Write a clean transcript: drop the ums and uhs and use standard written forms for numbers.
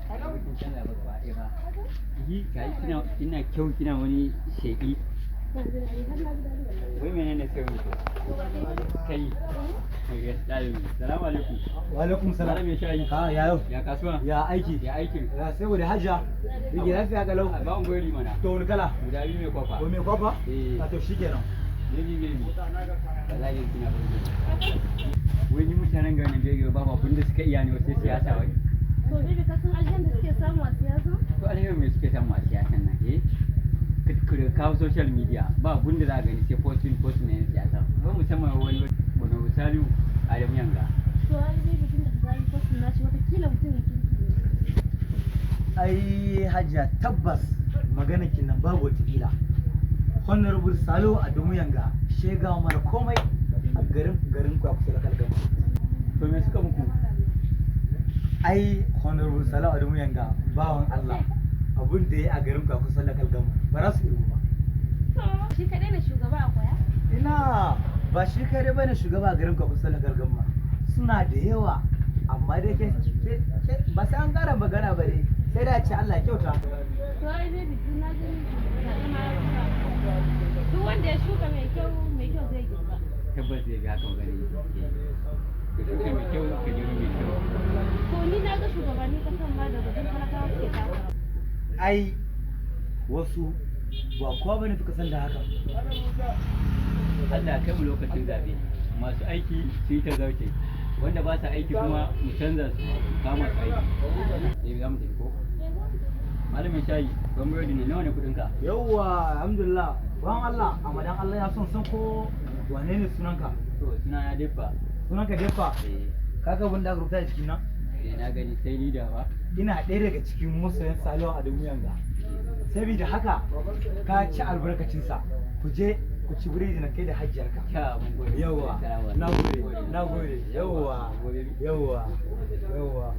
Kun canza ba gaba ɗaya ba. Yi ga kina kina kyau, kina wani sheƙi. Na ji daɗi, har na ji daɗi wallahi. Wai menene sirrin ku? Kai. Kai ɗalibi. Salamu alaikum. Wa alaikum salam. Malam mai shayi. Ha, ya yau? Ya kasuwa? Ya aiki? Ya aikin? Ya saboda hajja. Rige lafiya kalau. A ba mu gwari mana. To wani kala? Guda biyu mai kwafa. Ko me kwafa? Eh. A to shikenan. Baby baby. Wallahi kina burge ni. Wai ni mutanen garin Bege ba abin da suka iya ne sai siyasa wai. To baby, ka san alherin da suke samu a siyasa? To alherin me suke samu a siyasan nan, eh? Ka kawo social media, ba abin da za a gani sai posting posting na yan siyasa. Wai musamman wani wani Saliu Adamu Yanga. To ai baby, tun da ka yi posting nashi, watakila mutum ya kirki ne. Ai hajja, tabbas magana nan babu wata kila. Honorable Salo Adamu Yanga shega mara komai a garin kwa kusa da kalgama. To me suka muku? Ai Honorable Salo Adamu Yanga bawan Allah, abun da ya a garin kwa kusa da kalgama ba za su irgu ba. To shi kaɗai ne shugaba a Kwaya? Ina, ba shi kare bane shugaba a garin kwa kusa da kalgama. Suna da yawa, amma dai ke ba sai an kara magana ba dai, sai da ce Allah ya kyauta. To ai baby, duk na gani zaɓe ma ya kusa. Duk wanda ya shuka mai kyau, mai kyau zai girba. Tabbas zai ga haka magana yake. Ka shuka mai kyau, ka girbi mai kyau. To ni na ga shugabannin kasan ma daga duk talakawa suke takara. Ai wasu ba kowa bane suka san da haka. Allah ya kai mu lokacin zaɓe. Masu aiki su yi ta zarce. Wanda ba sa aiki kuma mu canza su, mu kama su aiki. Eh, za mu tafi ko? Malamin shayi, ban burodi ne, nawa ne kuɗinka? Yawwa, alhamdulillah. Bawan Allah, amma dan Allah ya son san ko wane ne sunanka? To suna na Diffa. Sunanka Defa? Eh, Kaga abin da aka rubuta a cikin nan? Eh, na gani, sai leader ba. Ina ɗaya daga cikin masoyan Salihu Adamu Yanga. Saboda haka ka ci albarkacinsa. Ku je ku ci biredi na kai da hajjiyarka. Kya mun gode. Yawwa, Salamu na alaikum. gode, na gode. Yawwa, yawwa, yawwa.